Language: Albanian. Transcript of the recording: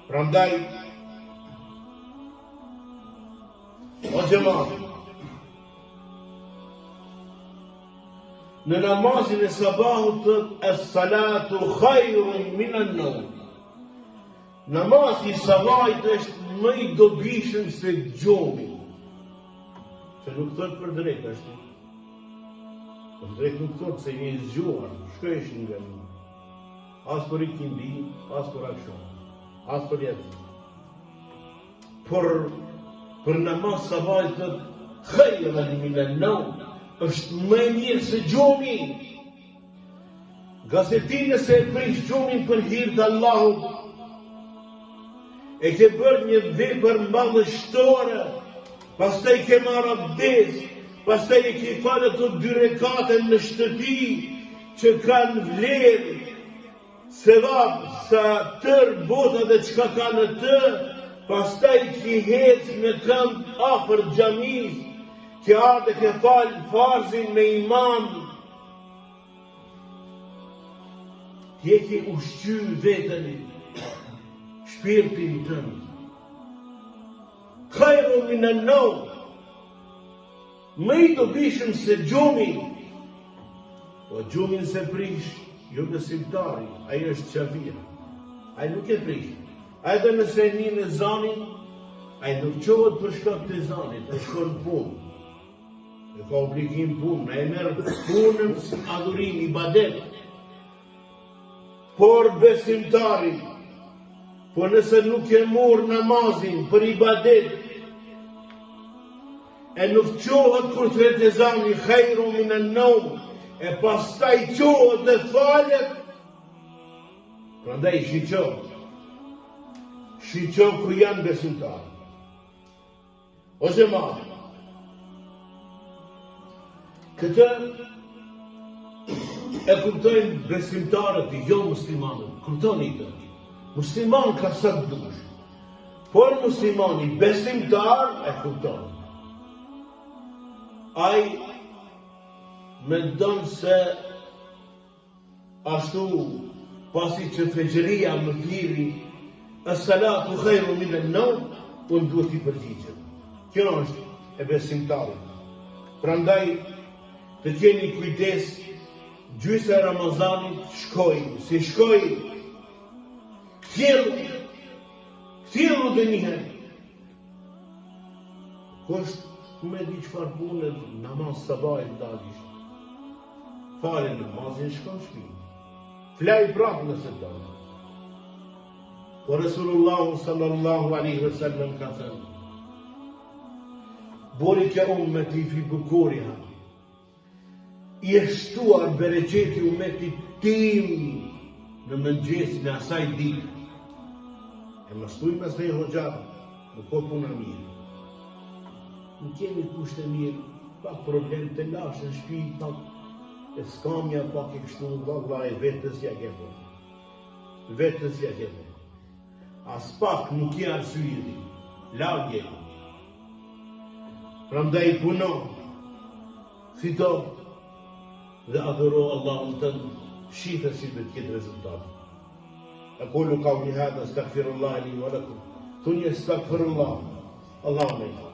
Prandaj, o xhemat, në namazin e sabahut thotë es-salatu khajrun minen neum. Namazi i sabahit është më i dobishëm se gjumi. Se nuk thotë për drekë, ashtu. Për drekë nuk thotë se je i zgjuar, shkojshin nga një. As për ikindi, as për aksham, as për jaci. Por, për namaz sabahit thotë, khajrun minen neum, është më e mirë se gjumi. Ngase ti nëse e prish gjumin për hir të Allahut, e ke bërë një vepër madhështore, pastaj ke marrë abdes, pastaj e ke falë ato dy rekate në shtëpi që kanë vlerë, sevap sa tërë bota dhe çka ka në të, pastaj ke hec me këmbë afër xhamisë, ke ardhë e ke falë farzin me imam, Ti e ke ushqy veten, shpirtin tënd. Khajrun minen neum, më i dobishëm se gjumi, po gjumin s'e prish, jo besimtari, ai është qafir, ai nuk e prish. Edhe nëse e nin ezanin, ai nuk çohet për shkak të ezanit, ai shkon në punë. E ka obligim punë, e merr punën si adhurim, ibadet. Por besimtari, po nëse nuk e mur namazin për ibadet, e nuk çohet kur thërret ezani, khajrun minen neum, e pastaj çohet dhe falet, prandaj shiqo, shiqo ku janë besimtarët. O xhemat, këtë e kuptojnë besimtarët, jo muslimanët, kuptoni këtë. Musliman ka sa të dush, por muslimani besimtar e kupton. Ai mendon se Ashtu, pasi që fexhria më thirri, Es-salatu khajrun minen neum, unë duhet t'i përgjigjem. Kjo është e besimtarit. Prandaj, të keni kujdes, gjysa e Ramazanit shkoi, si shkoi, kthjellu, kthjellu dhe njëherë. Kush ku me di çfarë punë namaz sabahit dalish. Fale namazin shkon në shtëpi. Flaj prapë nëse do. Po Resulullah sallallahu alaihi wasallam ka thënë: Burike ummeti fi bukuriha. I është shtuar bereqeti umetit tim në mëngjesin e asaj dite. E mos thuj masnej hoxha, nuk o puna mirë. Nuk kemi kushte mirë, pak problem të lashë në shpi, pak e skamja, pak e kështu, vallaj, vetës ja ke po. Vetës ja ke po. Aspak nuk ke arsye ti, larg je. Prandaj puno, fito dhe adhuro Allahun tënd, shife si do të jetë rezultati. Ekulu kauli hadha, astagfirullah li wa lakum. Thuni astagfirullah, Allahu me i.